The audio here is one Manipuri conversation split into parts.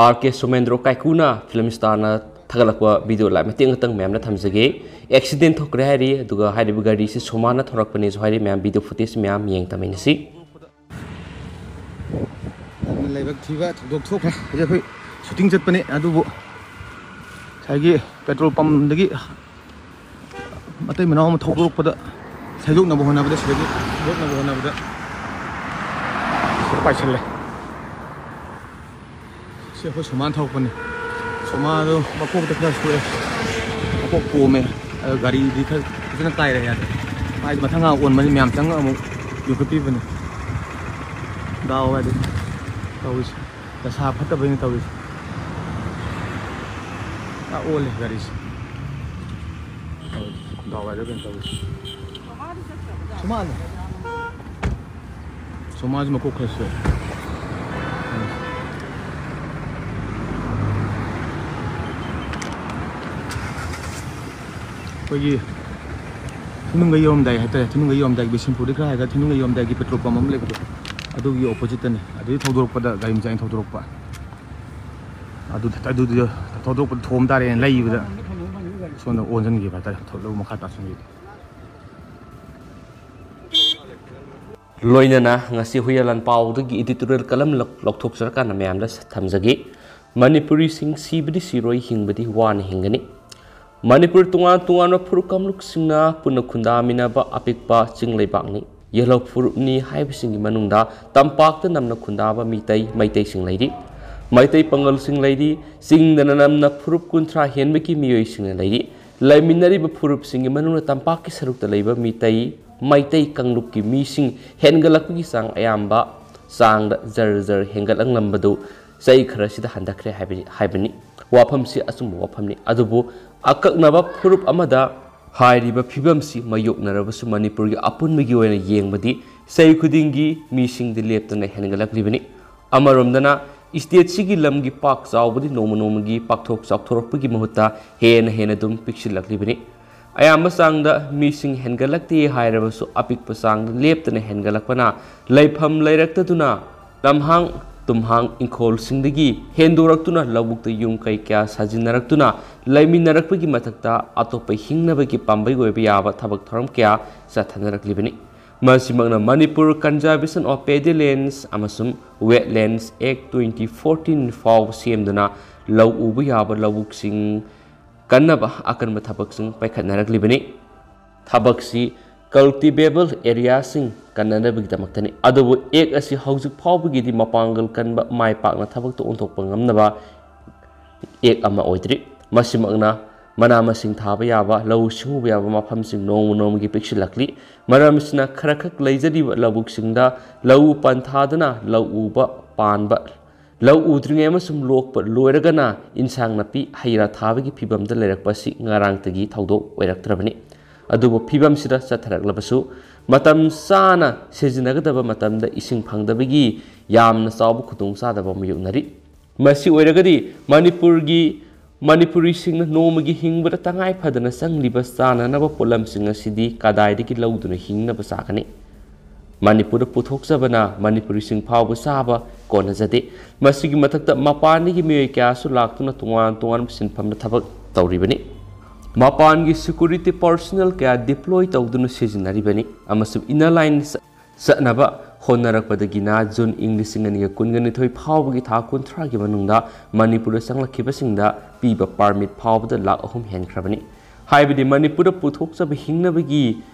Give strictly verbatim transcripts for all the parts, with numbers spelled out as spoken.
ꯑꯥꯔ ꯀꯦ ꯁꯣꯃꯦꯟꯗ꯭ꯔꯣ ꯀꯥꯏꯀꯨꯅ ꯐꯤꯂꯝ ꯁ꯭ꯇꯥꯔꯅ ꯊꯥꯒꯠꯂꯛꯄ ꯚꯤꯗꯤꯑꯣ ꯂꯥꯏꯞ ꯃꯇꯦꯛ ꯑꯃꯇꯪ ꯃꯌꯥꯝꯅ ꯊꯝꯖꯒꯦ꯫ ꯑꯦꯛꯁꯤꯗꯦꯟ ꯊꯣꯛꯈ꯭ꯔꯦ ꯍꯥꯏꯔꯤ, ꯑꯗꯨꯒ ꯍꯥꯏꯔꯤꯕ ꯒꯥꯔꯤꯁꯤ ꯁꯣꯃꯥꯅ ꯊꯧꯔꯛꯄꯅꯦꯁꯨ ꯍꯥꯏꯔꯤ꯫ ꯃꯌꯥꯝ ꯚꯤꯗꯤꯑꯣ ꯐꯨꯇꯦꯖ ꯃꯌꯥꯝ ꯌꯦꯡ ꯇꯝꯃꯤꯟꯅꯁꯤ꯫ ꯌꯥꯝꯅ ꯂꯥꯏꯕꯛ ꯊꯤꯕ ꯊꯧꯗꯣꯛ ꯊꯣꯛꯈ꯭ꯔꯦ꯫ ꯍꯧꯖꯤꯛ ꯑꯩꯈꯣꯏ ꯁꯨꯇꯤꯡ ꯆꯠꯄꯅꯦ, ꯑꯗꯨꯕꯨ ꯉꯁꯥꯏꯒꯤ ꯄꯦꯇ꯭ꯔꯣꯜ ꯄꯝꯗꯒꯤ ꯃꯇꯩ ꯃꯅꯥꯎ ꯑꯃ ꯊꯧꯗꯣꯔꯛꯄꯗ ꯁꯩꯗꯣꯛꯅꯕ ꯍꯣꯠꯅꯕꯗ, ꯁꯤꯗꯒꯤ ꯁꯩꯗꯣꯛꯅꯕ ꯍꯣꯠꯅꯕꯗ ꯁꯤꯗ ꯄꯥꯏꯁꯜꯂꯦ꯫ ꯁꯤ ꯑꯩꯈꯣꯏ ꯁꯣꯃꯥꯅ ꯊꯧꯔꯛꯄꯅꯤ꯫ ꯁꯣꯃꯥꯗꯣ ꯃꯀꯣꯛꯇ ꯈꯔ ꯁꯣꯛꯑꯦ, ꯃꯀꯣꯛ ꯄꯣꯝꯃꯦ꯫ ꯑꯗꯣ ꯒꯥꯔꯤꯗꯤ ꯈꯔ ꯐꯖꯅ ꯀꯥꯏꯔꯦ ꯌꯥꯗ꯭ꯔꯦ꯫ ꯃꯥꯏꯗꯤ ꯃꯊꯪ ꯉꯥ ꯑꯣꯟꯕꯅꯤ, ꯃꯌꯥꯝ ꯆꯪꯉꯒ ꯑꯃꯨꯛ ꯌꯣꯛꯈꯠꯄꯤꯕꯅꯤ꯫ ꯗꯥꯎ ꯍꯥꯏꯗꯤ ꯇꯧꯔꯤꯁꯦ, ꯗꯁꯥ ꯐꯠꯇꯕꯩꯅ ꯇꯧꯔꯤꯁꯦ꯫ ꯑꯥ, ꯑꯣꯜꯂꯦ ꯒꯥꯔꯤꯁꯦ꯫ ꯗꯥꯎ ꯍꯥꯏꯗ ꯀꯩꯅꯣ ꯇꯧꯔꯤꯁꯦ꯫ ꯁꯨꯃꯥꯡꯅꯦ꯫ ꯁꯣꯃꯥꯁꯨ ꯃꯀꯣꯛ ꯈꯔ ꯁꯣꯛꯑꯦ꯫ ꯑꯩꯈꯣꯏꯒꯤ ꯊꯤꯅꯨꯡꯒꯩ ꯌꯧꯔꯝꯗꯥꯏ ꯍꯥꯏꯇꯥꯔꯦ, ꯊꯤꯅꯨꯡꯒꯩ ꯌꯧꯔꯝꯗꯥꯏꯒꯤ, ꯕꯤꯁꯦꯝꯄꯨꯔꯗꯒꯤ ꯈꯔ ꯍꯥꯏꯒꯠꯂꯒ ꯊꯤꯅꯨꯡꯒꯩ ꯌꯧꯔꯝꯗꯥꯏꯒꯤ ꯄꯦꯇ꯭ꯔꯣꯜ ꯄꯝ ꯑꯃ ꯂꯩꯕꯗꯣ, ꯑꯗꯨꯒꯤ ꯑꯣꯄꯣꯖꯤꯠꯇꯅꯤ꯫ ꯑꯗꯨꯗꯤ ꯊꯧꯗꯣꯔꯛꯄꯗ ꯒꯥꯔꯤ ꯃꯆꯥ ꯑꯩꯅ ꯊꯧꯗꯣꯔꯛꯄ꯫ ꯑꯗꯨ, ꯑꯗꯨꯗꯨꯗ ꯊꯧꯗꯣꯔꯛꯄꯗ ꯊꯣꯝ ꯇꯥꯔꯦꯅ ꯂꯩꯕꯗ ꯁꯣꯝꯗ ꯑꯣꯟꯁꯤꯟꯈꯤꯕ ꯍꯥꯏꯇꯥꯔꯦ, ꯊꯧꯗꯣꯛ ꯃꯈꯥ ꯇꯥꯁꯤꯟꯈꯤꯕ꯫ ꯂꯣꯏꯅꯅ ꯉꯁꯤ ꯍꯨꯏꯌꯥꯂꯥꯟ ꯄꯥꯎꯗꯒꯤ editorial column ꯂꯧ-, ꯂꯧꯊꯣꯛꯆꯔꯀꯥꯟꯗ ꯃꯌꯥꯝꯗ ꯊꯝꯖꯒꯦ꯫ ꯃꯅꯤꯄꯨꯔꯤꯁꯤꯡ ꯁꯤꯕꯗꯤ ꯁꯤꯔꯣꯏ, ꯍꯤꯡꯕꯗꯤ ꯋꯥꯅ ꯍꯤꯡꯒꯅꯤ꯫ ꯃꯅꯤꯄꯨꯔ ꯇꯣꯉꯥꯟ ꯇꯣꯉꯥꯟꯕ ꯐꯨꯔꯨꯞ ꯀꯥꯡꯂꯨꯞꯁꯤꯡꯅ ꯄꯨꯟꯅ ꯈꯨꯟꯗꯥꯃꯤꯟꯅꯕ ꯑꯄꯤꯛꯄ ꯆꯤꯡ ꯂꯩꯕꯥꯛꯅꯤ꯫ ꯌꯦꯜꯍꯧ ꯐꯨꯔꯨꯞꯅꯤ ꯍꯥꯏꯕꯁꯤꯡꯒꯤ ꯃꯅꯨꯡꯗ ꯇꯝꯄꯥꯛꯇ ꯅꯝꯅ ꯈꯨꯟꯗꯥꯕ ꯃꯤꯇꯩ, ꯃꯩꯇꯩꯁꯤꯡ ꯂꯩꯔꯤ꯫ ꯃꯩꯇꯩ ꯄꯥꯉꯜꯁꯤꯡ ꯂꯩꯔꯤ꯫ ꯆꯤꯡꯗꯅ ꯅꯝꯅ ꯐꯨꯔꯨꯞ ꯀꯨꯟꯊ꯭ꯔꯥ ꯍꯦꯟꯕꯒꯤ ꯃꯤꯑꯣꯏꯁꯤꯡꯅ ꯂꯩꯔꯤ꯫ ꯂꯩꯃꯤꯟꯅꯔꯤꯕ ꯐꯨꯔꯨꯞꯁꯤꯡꯒꯤ ꯃꯅꯨꯡꯗ ꯇꯝꯄꯥꯛꯀꯤ ꯁꯔꯨꯛꯇ ꯂꯩꯕ ꯃꯤꯇꯩ, ꯃꯩꯇꯩ ꯀꯥꯡꯂꯨꯞꯀꯤ ꯃꯤꯁꯤꯡ ꯍꯦꯟꯒꯠꯂꯛꯄꯒꯤ ꯆꯥꯡ ꯑꯌꯥꯝꯕ ꯆꯥꯡꯗ ꯖꯔ ꯖꯔ ꯍꯦꯟꯒꯠꯂꯛꯂꯝꯕꯗꯨ ꯆꯍꯤ ꯈꯔꯁꯤꯗ ꯍꯟꯊꯈ꯭ꯔꯦ ꯍꯥꯏꯕ-, ꯍꯥꯏꯕꯅꯤ꯫ ꯋꯥꯐꯝꯁꯤ ꯑꯆꯨꯝꯕ ꯋꯥꯐꯝꯅꯤ꯫ ꯑꯗꯨꯕꯨ ꯑꯀꯛꯅꯕ ꯐꯨꯔꯨꯞ ꯑꯃꯗ ꯍꯥꯏꯔꯤꯕ ꯐꯤꯕꯝꯁꯤ ꯃꯥꯌꯣꯛꯅꯔꯕꯁꯨ ꯃꯅꯤꯄꯨꯔꯒꯤ ꯑꯄꯨꯟꯕꯒꯤ ꯑꯣꯏꯅ ꯌꯦꯡꯕꯗꯤ ꯆꯍꯤ ꯈꯨꯗꯤꯡꯒꯤ ꯃꯤꯁꯤꯡꯗꯤ ꯂꯦꯞꯇꯅ ꯍꯦꯟꯒꯠꯂꯛꯂꯤꯕꯅꯤ꯫ ꯑꯃꯔꯣꯝꯗꯅ stateꯁꯤꯒꯤ ꯂꯝꯒꯤ ꯄꯥꯛ ꯆꯥꯎꯕꯗꯤ ꯅꯣꯡꯃ ꯅꯣꯡꯃꯒꯤ ꯄꯥꯛꯊꯣꯛ ꯆꯥꯎꯊꯣꯔꯛꯄꯒꯤ ꯃꯍꯨꯠꯇ ꯍꯦꯟꯅ ꯍꯦꯟꯅ ꯑꯗꯨꯝ ꯄꯤꯛꯁꯤꯜꯂꯛꯂꯤꯕꯅꯤ꯫ ꯑꯌꯥꯝꯕ ꯆꯥꯡꯗ ꯃꯤꯁꯤꯡ ꯍꯦꯟꯒꯠꯂꯛꯇꯦ ꯍꯥꯏꯔꯕꯁꯨ ꯑꯄꯤꯛꯄ ꯆꯥꯡꯗ ꯂꯦꯞꯇꯅ ꯍꯦꯟꯒꯠꯂꯛꯄꯅ ꯂꯩꯐꯝ ꯂꯩꯔꯛꯇꯗꯨꯅ ꯂꯝꯍꯥꯡ ꯇꯨꯝꯍꯥꯡ ꯏꯪꯈꯣꯜꯁꯤꯡꯗꯒꯤ ꯍꯦꯟꯗꯣꯔꯛꯇꯨꯅ ꯂꯧꯕꯨꯛꯇ ꯌꯨꯝ ꯀꯩ ꯀꯌꯥ ꯁꯥꯖꯤꯟꯅꯔꯛꯇꯨꯅ ꯂꯩꯃꯤꯟꯅꯔꯛꯄꯒꯤ ꯃꯊꯛꯇ ꯑꯇꯣꯞꯄ ꯍꯤꯡꯅꯕꯒꯤ ꯄꯥꯝꯕꯩ ꯑꯣꯏꯕ ꯌꯥꯕ ꯊꯕꯛ ꯊꯧꯔꯝ ꯀꯌꯥ ꯆꯠꯊꯅꯔꯛꯂꯤꯕꯅꯤ꯫ ꯃꯁꯤꯃꯛꯅ Manipur Conservation of Paddy Lands ꯑꯃꯁꯨꯡ Wetlands Act twenty fourteen ꯐꯥꯎꯕ ꯁꯦꯝꯗꯨꯅ ꯂꯧ ꯎꯕ ꯌꯥꯕ ꯂꯧꯕꯨꯛꯁꯤꯡ ꯀꯟꯅꯕ ꯑꯀꯟꯕ ꯊꯕꯛꯁꯤꯡ ꯄꯥꯏꯈꯠꯅꯔꯛꯂꯤꯕꯅꯤ꯫ ꯊꯕꯛꯁꯤ cultivable areaꯁꯤꯡ ꯀꯟꯅꯅꯕꯒꯤꯗꯃꯛꯇꯅꯤ꯫ ꯑꯗꯨꯕꯨ Act ꯑꯁꯤ ꯍꯧꯖꯤꯛ ꯐꯥꯎꯕꯒꯤꯗꯤ ꯃꯄꯥꯡꯒꯜ ꯀꯟꯕ, ꯃꯥꯏ ꯄꯥꯛꯅ ꯊꯕꯛꯇ ꯑꯣꯟꯊꯣꯛꯄ ꯉꯝꯅꯕ Act ꯑꯃ ꯑꯣꯏꯗ꯭ꯔꯤ꯫ ꯃꯁꯤꯃꯛꯅ ꯃꯅꯥ ꯃꯁꯤꯡ ꯊꯥꯕ ꯌꯥꯕ, ꯂꯧꯎ ꯁꯤꯡꯎꯕ ꯌꯥꯕ ꯃꯐꯝꯁꯤꯡ ꯅꯣꯡꯃ ꯅꯣꯡꯃꯒꯤ ꯄꯤꯛꯁꯤꯜꯂꯛꯂꯤ꯫ ꯃꯔꯝ ꯑꯁꯤꯅ ꯈꯔꯈꯛ ꯂꯩꯖꯔꯤꯕ ꯂꯧꯕꯨꯛꯁꯤꯡꯗ ꯂꯧ ꯄꯟꯊꯥꯗꯅ ꯂꯧ ꯎꯕ ꯄꯥꯟꯕ, ꯂꯧ ꯎꯗ꯭ꯔꯤꯉꯩ ꯑꯃꯁꯨꯡ ꯂꯣꯛꯄ ꯂꯣꯏꯔꯒꯅ ꯏꯟꯁꯥꯡ ꯅꯥꯄꯤ ꯍꯩ ꯔꯥ ꯊꯥꯕꯒꯤ ꯐꯤꯕꯝꯗ ꯂꯩꯔꯛꯄ ꯑꯁꯤ ꯉꯔꯥꯡꯇꯒꯤ ꯊꯧꯗꯣꯛ ꯑꯣꯏꯔꯛꯇ꯭ꯔꯕꯅꯤ꯫ ꯑꯗꯨꯕꯨ ꯐꯤꯕꯝꯁꯤꯗ ꯆꯠꯊꯔꯛꯂꯕꯁꯨ ꯃꯇꯝ ꯆꯥꯅ ꯁꯤꯖꯤꯟꯅꯒꯗꯕ ꯃꯇꯝꯗ ꯏꯁꯤꯡ ꯐꯪꯗꯕꯒꯤ ꯌꯥꯝꯅ ꯆꯥꯎꯕ ꯈꯨꯗꯣꯡꯆꯥꯗꯕ ꯃꯥꯌꯣꯛꯅꯔꯤ꯫ ꯃꯁꯤ ꯑꯣꯏꯔꯒꯗꯤ ꯃꯅꯤꯄꯨꯔꯒꯤ, ꯃꯅꯤꯄꯨꯔꯤꯁꯤꯡꯅ ꯅꯣꯡꯃꯒꯤ ꯍꯤꯡꯕꯗ ꯇꯉꯥꯏ ꯐꯗꯅ ꯆꯪꯂꯤꯕ ꯆꯥꯅꯅꯕ ꯄꯣꯠꯂꯝꯁꯤꯡ ꯑꯁꯤꯗꯤ ꯀꯗꯥꯏꯗꯒꯤ ꯂꯧꯗꯨꯅ ꯍꯤꯡꯅꯕ ꯆꯥꯒꯅꯤ? ꯃꯅꯤꯄꯨꯔꯗ ꯄꯨꯊꯣꯛꯆꯕꯅ ꯃꯅꯤꯄꯨꯔꯤꯁꯤꯡ ꯐꯥꯎꯕ ꯆꯥꯕ ꯀꯣꯟꯅꯖꯗꯦ꯫ ꯃꯁꯤꯒꯤ ꯃꯊꯛꯇ ꯃꯄꯥꯟꯗꯒꯤ ꯃꯤꯑꯣꯏ ꯀꯌꯥꯁꯨ ꯂꯥꯛꯇꯨꯅ ꯇꯣꯉꯥꯟ ꯇꯣꯉꯥꯟꯕ ꯁꯤꯟꯐꯝꯗ ꯊꯕꯛ ꯇꯧꯔꯤꯕꯅꯤ꯫ ꯃꯄꯥꯟꯒꯤ security personnel ꯀꯌꯥ deploy ꯇꯧꯗꯨꯅ ꯁꯤꯖꯤꯟꯅꯔꯤꯕꯅꯤ ꯑꯃꯁꯨꯡ inner line ꯆꯠꯅꯕ ꯍꯣꯠꯅꯔꯛꯄꯗꯒꯤꯅ ꯖꯨꯟ ꯏꯪ ꯂꯤꯁꯤꯡ ꯑꯅꯤꯒ ꯀꯨꯟꯒ ꯅꯤꯊꯣꯏ ꯐꯥꯎꯕꯒꯤ ꯊꯥ ꯀꯨꯟꯊ꯭ꯔꯥꯒꯤ ꯃꯅꯨꯡꯗ ꯃꯅꯤꯄꯨꯔꯗ ꯆꯪꯂꯛꯈꯤꯕꯁꯤꯡꯗ ꯄꯤꯕ permit ꯐꯥꯎꯕꯗ ꯂꯥꯈ ꯑꯍꯨꯝ ꯍꯦꯟꯈ꯭ꯔꯕꯅꯤ꯫ ꯍꯥꯏꯕꯗꯤ ꯃꯅꯤꯄꯨꯔꯗ ꯄꯨꯊꯣꯛꯆꯕ ꯍꯤꯡꯅꯕꯒꯤ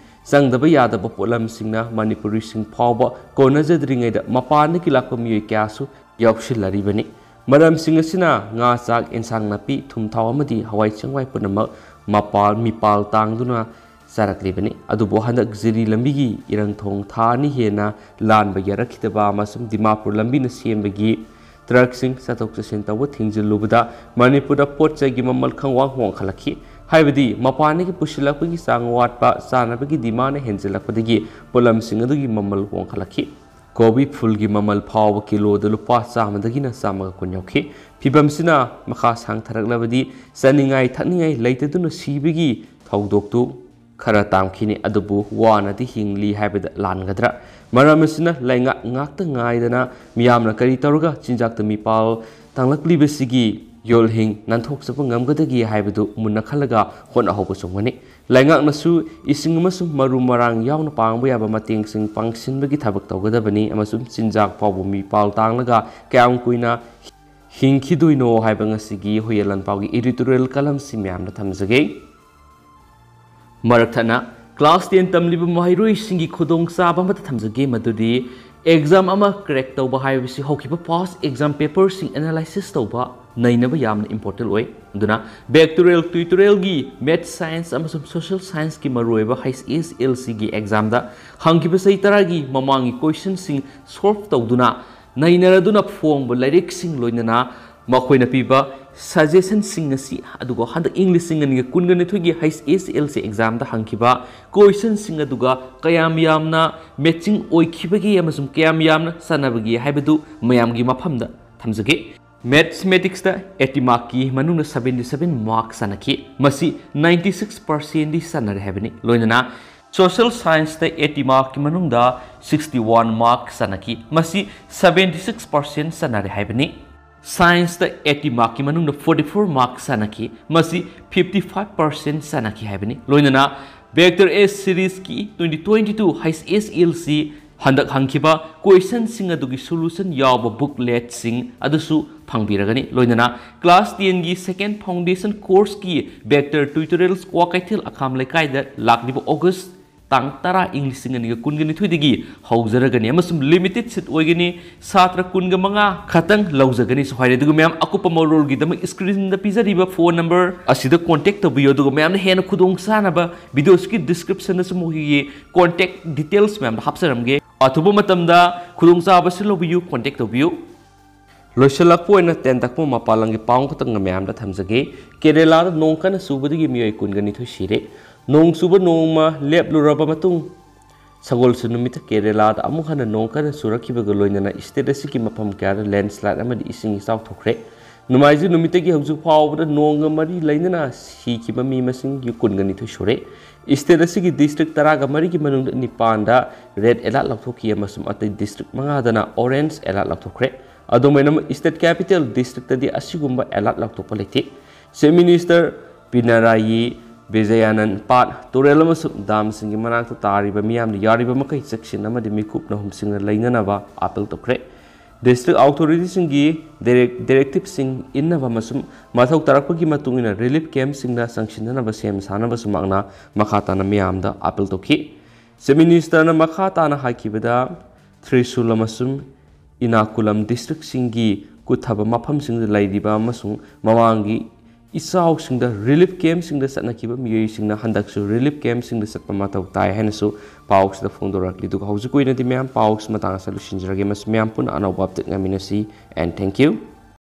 ꯆꯪꯗꯕ ꯌꯥꯗꯕ ꯄꯣꯠꯂꯝꯁꯤꯡꯅ ꯃꯅꯤꯄꯨꯔꯤꯁꯤꯡ ꯐꯥꯎꯕ ꯀꯣꯟꯅꯖꯗ꯭ꯔꯤꯉꯩꯗ ꯃꯄꯥꯟꯗꯒꯤ ꯂꯥꯛꯄ ꯃꯤꯑꯣꯏ ꯀꯌꯥꯁꯨ ꯌꯥꯎꯁꯤꯜꯂꯔꯤꯕꯅꯤ꯫ ꯃꯔꯝꯁꯤꯡ ꯑꯁꯤꯅ ꯉꯥ, ꯆꯥꯛ, ꯏꯟꯁꯥꯡ ꯅꯥꯄꯤ, ꯊꯨꯝ, ꯊꯥꯎ ꯑꯃꯗꯤ ꯍꯋꯥꯏ ꯆꯦꯡꯋꯥꯏ ꯄꯨꯝꯅꯃꯛ ꯃꯄꯥꯜ, ꯃꯤꯄꯥꯜ ꯇꯥꯡꯗꯨꯅ ꯆꯥꯔꯛꯂꯤꯕꯅꯤ꯫ ꯑꯗꯨꯕꯨ ꯍꯟꯗꯛ ꯖꯤꯔꯤ ꯂꯝꯕꯤꯒꯤ ꯏꯔꯪ ꯊꯣꯡ ꯊꯥ ꯑꯅꯤ ꯍꯦꯟꯅ ꯂꯥꯟꯕ ꯌꯥꯔꯛꯈꯤꯗꯕ ꯑꯃꯁꯨꯡ ꯗꯤꯃꯥꯄꯨꯔ ꯂꯝꯕꯤꯅ ꯁꯦꯝꯕꯒꯤ ꯇ꯭ꯔꯛꯁꯤꯡ ꯆꯠꯊꯣꯛ ꯆꯠꯁꯤꯟ ꯇꯧꯕ ꯊꯤꯡꯖꯤꯜꯂꯨꯕꯗ ꯃꯅꯤꯄꯨꯔꯗ ꯄꯣꯠ ꯆꯩꯒꯤ ꯃꯃꯜ ꯈꯪꯋꯥꯡ ꯋꯥꯡꯈꯠꯂꯛꯈꯤ꯫ ꯍꯥꯏꯕꯗꯤ ꯃꯄꯥꯟꯗꯒꯤ ꯄꯨꯁꯤꯜꯂꯛꯄꯒꯤ ꯆꯥꯡ ꯋꯥꯠꯄ, ꯆꯥꯅꯕꯒꯤ demand ꯍꯦꯟꯖꯤꯜꯂꯛꯄꯗꯒꯤ ꯄꯣꯠꯂꯝꯁꯤꯡ ꯑꯗꯨꯒꯤ ꯃꯃꯜ ꯋꯥꯡꯈꯠꯂꯛꯈꯤ꯫ ꯀꯣꯕꯤ ꯐꯨꯜꯒꯤ ꯃꯃꯜ ꯐꯥꯎꯕ ꯀꯤꯂꯣꯗ ꯂꯨꯄꯥ ꯆꯥꯝꯃꯗꯒꯤꯅ ꯆꯥꯝꯃꯒ ꯀꯨꯟ ꯌꯧꯈꯤ꯫ ꯐꯤꯕꯝꯁꯤꯅ ꯃꯈꯥ ꯁꯥꯡꯊꯔꯛꯂꯕꯗꯤ ꯆꯥꯅꯤꯡꯉꯥꯏ ꯊꯛꯅꯤꯡꯉꯥꯏ ꯂꯩꯇꯗꯨꯅ ꯁꯤꯕꯒꯤ ꯊꯧꯗꯣꯛꯇꯨ ꯈꯔ ꯇꯥꯝꯈꯤꯅꯤ꯫ ꯑꯗꯨꯕꯨ ꯋꯥꯅꯗꯤ ꯍꯤꯡꯂꯤ ꯍꯥꯏꯕꯗ ꯂꯥꯟꯒꯗ꯭ꯔꯥ? ꯃꯔꯝ ꯑꯁꯤꯅ ꯂꯩꯉꯥꯛ ꯉꯥꯛꯇ ꯉꯥꯏꯗꯅ ꯃꯤꯌꯥꯝꯅ ꯀꯔꯤ ꯇꯧꯔꯒ ꯆꯤꯟꯖꯥꯛꯇ ꯃꯤꯄꯥꯜ ꯇꯥꯡꯂꯛꯂꯤꯕꯁꯤꯒꯤ ꯌꯣꯜꯍꯤꯡ ꯅꯥꯟꯊꯣꯛꯆꯕ ꯉꯝꯒꯗꯒꯦ ꯍꯥꯏꯕꯗꯨ ꯃꯨꯟꯅ ꯈꯜꯂꯒ ꯍꯣꯠꯅꯍꯧꯕ ꯆꯨꯝꯒꯅꯤ꯫ ꯂꯩꯉꯥꯛꯅꯁꯨ ꯏꯁꯤꯡ ꯑꯃꯁꯨꯡ ꯃꯔꯨ ꯃꯔꯥꯡ ꯌꯥꯎꯅ ꯄꯥꯡꯕ ꯌꯥꯕ ꯃꯇꯦꯡꯁꯤꯡ ꯄꯥꯡꯁꯤꯟꯕꯒꯤ ꯊꯕꯛ ꯇꯧꯒꯗꯕꯅꯤ ꯑꯃꯁꯨꯡ ꯆꯤꯟꯖꯥꯛ ꯐꯥꯎꯕ ꯃꯤꯄꯥꯜ ꯇꯥꯡꯂꯒ ꯀꯌꯥꯝ ꯀꯨꯏꯅ ꯍꯤꯡꯈꯤꯗꯣꯏꯅꯣ ꯍꯥꯏꯕ ꯉꯁꯤꯒꯤ ꯍꯨꯏꯌꯦꯟ ꯂꯥꯟꯄꯥꯎꯒꯤ editorial columnꯁꯤ ꯃꯌꯥꯝꯗ ꯊꯝꯖꯒꯦ꯫ ꯃꯔꯛ ꯊꯠꯅ class ten ꯇꯝꯂꯤꯕ ꯃꯍꯩꯔꯣꯏꯁꯤꯡꯒꯤ ꯈꯨꯗꯣꯡꯆꯥꯕ ꯑꯃꯠꯇ ꯊꯝꯖꯒꯦ, ꯃꯗꯨꯗꯤ exam ꯑꯃ crack ꯇꯧꯕ ꯍꯥꯏꯕꯁꯤ ꯍꯧꯈꯤꯕ past exam paperꯁꯤꯡ analysis ꯇꯧꯕ ꯅꯩꯅꯕ ꯌꯥꯝꯅ important ꯑꯣꯏ꯫ ꯑꯗꯨꯅ back to real tutorialꯒꯤ math science ꯑꯃꯁꯨꯡ social scienceꯀꯤ ꯃꯔꯨꯑꯣꯏꯕ H S L Cꯒꯤ examꯗ ꯍꯪꯈꯤꯕ ꯆꯍꯤ ꯇꯔꯥꯒꯤ ꯃꯃꯥꯡꯒꯤ questionꯁꯤꯡ solve ꯇꯧꯗꯨꯅ ꯅꯩꯅꯔꯗꯨꯅ ꯐꯣꯡꯕ ꯂꯥꯏꯔꯤꯛꯁꯤꯡ ꯂꯣꯏꯅꯅ ꯃꯈꯣꯏꯅ ꯄꯤꯕ suggestionꯁꯤꯡ ꯑꯁꯤ, ꯑꯗꯨꯒ ꯍꯟꯗꯛ ꯏꯪ ꯂꯤꯁꯤꯡ ꯑꯅꯤꯒ ꯀꯨꯟꯒ ꯅꯤꯊꯣꯏꯒꯤ H S L C examꯗ ꯍꯪꯈꯤꯕ questionꯁꯤꯡ ꯑꯗꯨꯒ ꯀꯌꯥꯝ ꯌꯥꯝꯅ matching ꯑꯣꯏꯈꯤꯕꯒꯦ ꯑꯃꯁꯨꯡ ꯀꯌꯥꯝ ꯌꯥꯝꯅ ꯆꯥꯟꯅꯕꯒꯦ ꯍꯥꯏꯕꯗꯨ ꯃꯌꯥꯝꯒꯤ ꯃꯐꯝꯗ ꯊꯝꯖꯒꯦ꯫ Mathematicsꯇ eighty markꯀꯤ ꯃꯅꯨꯡꯗ seventy seven mark ꯆꯥꯟꯅꯈꯤ꯫ ꯃꯁꯤ ninety six percentꯗꯤ ꯆꯥꯟꯅꯔꯦ ꯍꯥꯏꯕꯅꯤ꯫ ꯂꯣꯏꯅꯅ social scienceꯇ eighty markꯀꯤ ꯃꯅꯨꯡꯗ sixty one mark ꯆꯥꯟꯅꯈꯤ꯫ ꯃꯁꯤ seventy six percent ꯆꯥꯟꯅꯔꯦ ꯍꯥꯏꯕꯅꯤ꯫ Scienceꯇ eighty markꯀꯤ ꯃꯅꯨꯡꯗ forty four mark ꯆꯥꯟꯅꯈꯤ꯫ ꯃꯁꯤ fifty five percent ꯆꯥꯟꯅꯈꯤ ꯍꯥꯏꯕꯅꯤ꯫ ꯂꯣꯏꯅꯅ Vector S seriesꯀꯤ twenty twenty two H S L C ꯍꯟꯗꯛ ꯍꯪꯈꯤꯕ questionꯁꯤꯡ ꯑꯗꯨꯒꯤ solution ꯌꯥꯎꯕ bookletꯁꯤꯡ ꯑꯗꯨꯁꯨ ꯐꯪꯕꯤꯔꯒꯅꯤ꯫ ꯂꯣꯏꯅꯅ class tenꯒꯤ second foundation courseꯀꯤ vector tutorials Kwakeithel ꯑꯈꯥꯝ ꯂꯩꯀꯥꯏꯗ ꯂꯥꯛꯂꯤꯕ August ꯇꯥꯡ ꯇꯔꯥ ꯏꯪ ꯂꯤꯁꯤꯡ ꯑꯅꯤꯒ ꯀꯨꯟꯒ ꯅꯤꯊꯣꯏꯗꯒꯤ ꯍꯧꯖꯔꯒꯅꯤ ꯑꯃꯁꯨꯡ limited seat ꯑꯣꯏꯒꯅꯤ꯫ ꯁꯥꯇ꯭ꯔ ꯀꯨꯟꯒ ꯃꯉꯥ ꯈꯛꯇꯪ ꯂꯧꯖꯒꯅꯤꯁꯨ ꯍꯥꯏꯔꯦ꯫ ꯑꯗꯨꯒ ꯃꯌꯥꯝ, ꯑꯀꯨꯞꯄ ꯃꯔꯣꯜꯒꯤꯗꯃꯛ screenꯗ ꯄꯤꯖꯔꯤꯕ phone number ꯑꯁꯤꯗ contact ꯇꯧꯕꯤꯌꯨ꯫ ꯑꯗꯨꯒ ꯃꯌꯥꯝꯅ ꯍꯦꯟꯅ ꯈꯨꯗꯣꯡ ꯆꯥꯅꯕ videoꯁꯤꯒꯤ descriptionꯗꯁꯨ ꯃꯈꯣꯏꯒꯤ contact details ꯃꯌꯥꯝꯗꯣ ꯍꯥꯞꯆꯔꯝꯒꯦ꯫ ꯑꯊꯨꯕ ꯃꯇꯝꯗ ꯈꯨꯗꯣꯡꯆꯥꯕꯁꯨ ꯂꯧꯕꯤꯌꯨ, contact ꯇꯧꯕꯤꯌꯨ꯫ ꯂꯣꯏꯁꯤꯜꯂꯛꯄ ꯑꯣꯏꯅ ꯇꯦꯟꯇꯛꯄ ꯃꯄꯥꯟ ꯂꯝꯒꯤ ꯄꯥꯎ ꯈꯛꯇꯪꯒ ꯃꯌꯥꯝꯗ ꯊꯝꯖꯒꯦ꯫ ꯀꯦꯔꯦꯂꯥꯗ ꯅꯣꯡ ꯀꯟꯅ ꯆꯨꯕꯗꯒꯤ ꯃꯤꯑꯣꯏ ꯀꯨꯟꯒ ꯅꯤꯊꯣꯏ ꯁꯤꯔꯦ꯫ ꯅꯣꯡ ꯆꯨꯕ ꯅꯣꯡꯃ ꯂꯦꯞꯂꯨꯔꯕ ꯃꯇꯨꯡ, ꯁꯒꯣꯜꯁꯦꯟ ꯅꯨꯃꯤꯠꯇ ꯀꯦꯔꯦꯂꯥꯗ ꯑꯃꯨꯛ ꯍꯟꯅ ꯅꯣꯡ ꯀꯟꯅ ꯆꯨꯔꯛꯈꯤꯕꯒ ꯂꯣꯏꯅꯅ state ꯑꯁꯤꯒꯤ ꯃꯐꯝ ꯀꯌꯥꯗ landslide ꯑꯃꯗꯤ ꯏꯁꯤꯡ ꯏꯆꯥꯎ ꯊꯣꯛꯈ꯭ꯔꯦ꯫ ꯅꯣꯡꯃꯥꯏꯖꯤꯡ ꯅꯨꯃꯤꯠꯇꯒꯤ ꯍꯧꯖꯤꯛ ꯐꯥꯎꯕꯗ ꯅꯣꯡꯒ ꯃꯔꯤ ꯂꯩꯅꯅ ꯁꯤꯈꯤꯕ ꯃꯤ ꯃꯁꯤꯡ ꯀꯨꯟꯒ ꯅꯤꯊꯣꯏ ꯁꯨꯔꯦ꯫ State ꯑꯁꯤꯒꯤ district ꯇꯔꯥꯒ ꯃꯔꯤꯒꯤ ꯃꯅꯨꯡꯗ ꯅꯤꯄꯥꯟꯗ red alert ꯂꯥꯎꯊꯣꯛꯈꯤ ꯑꯃꯁꯨꯡ ꯑꯇꯩ district ꯃꯉꯥꯗꯅ orange alert ꯂꯥꯎꯊꯣꯛꯈ꯭ꯔꯦ꯫ ꯑꯗꯨꯝ ꯑꯣꯏꯅꯃꯛ, state capital districtꯇꯗꯤ ꯑꯁꯤꯒꯨꯝꯕ alert ꯂꯥꯎꯊꯣꯛꯄ ꯂꯩꯇꯦ꯫ Chief Minister ꯄꯤꯅꯔꯥꯌꯤ ꯕꯤꯖꯌꯥꯅꯟ ꯄꯥꯠ, ꯇꯨꯔꯦꯜ ꯑꯃꯁꯨꯡ dam ꯁꯤꯡꯒꯤ ꯃꯅꯥꯛꯇ ꯇꯥꯔꯤꯕ ꯃꯤꯌꯥꯝꯅ ꯌꯥꯔꯤꯕ ꯃꯈꯩ ꯆꯦꯛꯁꯤꯟ ꯑꯃꯗꯤ ꯃꯤꯀꯨꯞꯅ ꯍꯨꯝꯁꯤꯡꯅ ꯂꯩꯅꯅꯕ appeal ꯇꯧꯈ꯭ꯔꯦ꯫ District authority ꯁꯤꯡꯒꯤ direct-, directive ꯁꯤꯡ ꯏꯟꯅꯕ ꯑꯃꯁꯨꯡ ꯃꯊꯧ ꯇꯥꯔꯛꯄꯒꯤ ꯃꯇꯨꯡ ꯏꯟꯅ relief camp ꯁꯤꯡꯗ ꯆꯪꯁꯤꯟꯅꯅꯕ ꯁꯦꯝ ꯁꯥꯅꯕꯁꯨ ꯃꯍꯥꯛꯅ ꯃꯈꯥ ꯇꯥꯅ ꯃꯤꯌꯥꯝꯗ appeal ꯇꯧꯈꯤ꯫ Chief Minister ꯅ ꯃꯈꯥ ꯇꯥꯅ ꯍꯥꯏꯈꯤꯕꯗ, ꯊ꯭ꯔꯤꯁꯨꯜ ꯑꯃꯁꯨꯡ ꯏꯔꯅꯥꯀꯨꯂꯝ district ꯁꯤꯡꯒꯤ ꯀꯨꯠꯊꯕ ꯃꯐꯝꯁꯤꯡꯗ ꯂꯩꯔꯤꯕ ꯑꯃꯁꯨꯡ ꯃꯃꯥꯡꯒꯤ ꯏꯆꯥꯎꯁꯤꯡꯗ relief camp ꯁꯤꯡꯗ ꯆꯠꯅꯈꯤꯕ ꯃꯤꯑꯣꯏꯁꯤꯡꯅ ꯍꯟꯗꯛꯁꯨ relief camp ꯁꯤꯡꯗ ꯆꯠꯄ ꯃꯊꯧ ꯇꯥꯏ ꯍꯥꯏꯅꯁꯨ ꯄꯥꯎꯁꯤꯗ ꯐꯣꯡꯗꯣꯔꯛꯂꯤ꯫ ꯑꯗꯨꯒ ꯍꯧꯖꯤꯛꯀꯤ ꯑꯣꯏꯅꯗꯤ ꯃꯌꯥꯝ, ꯄꯥꯎꯁꯤ ꯃꯇꯥꯡ ꯑꯁꯤꯗ ꯂꯣꯏꯁꯤꯟꯖꯔꯒꯦ꯫ ꯃꯁꯤ ꯃꯌꯥꯝ ꯄꯨꯟꯅ ꯑꯅꯧꯕ update ꯉꯥꯏꯃꯤꯟꯅꯁꯤ, and thank you꯫